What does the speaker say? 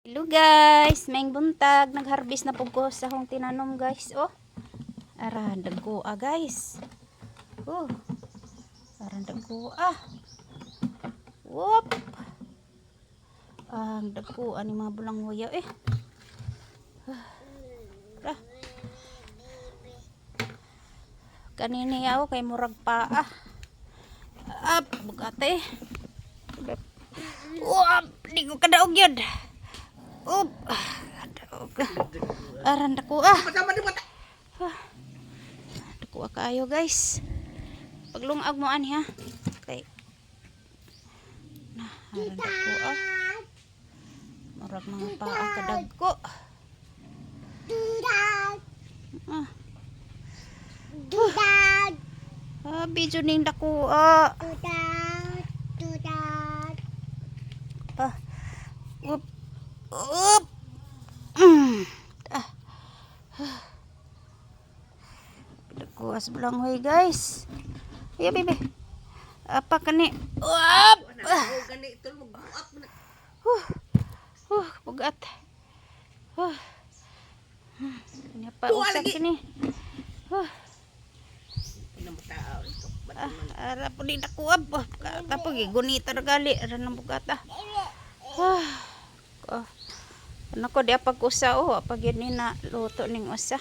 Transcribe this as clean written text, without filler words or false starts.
Hello guys, maayong buntag, nagharvest na pud ko sa akong tinanom, guys. Oh. Ara dagko ah, guys. Oh. Ara dagko ah. Whoop. Ang dagko ani mga bulanghoya eh. Ah. Kanini ako kay murag paa. Up, bugate. Whoop, di ko kadaog yun. Up, kadaog. Aran dako ah. Dako ah kaayo, guys. Paglungag mo ani ha. Kay na aran dako ah. Murag mga paa kadagko. Ah. Ah, video ning dako ah. Ah. Up. Up. Ah. Dako as bulanghoy, guys. Ayo, bebe. Apa kani? Up. Ah. Huh. Huh, bugat. Huh. Kani pa usa kini. Huh. Ah, ara po di dako ab. Tapo gigunita ra gali ara nang bugata. Ah. Oh. Ano ko di apag usa oh, apag yun ni na luto ning usa.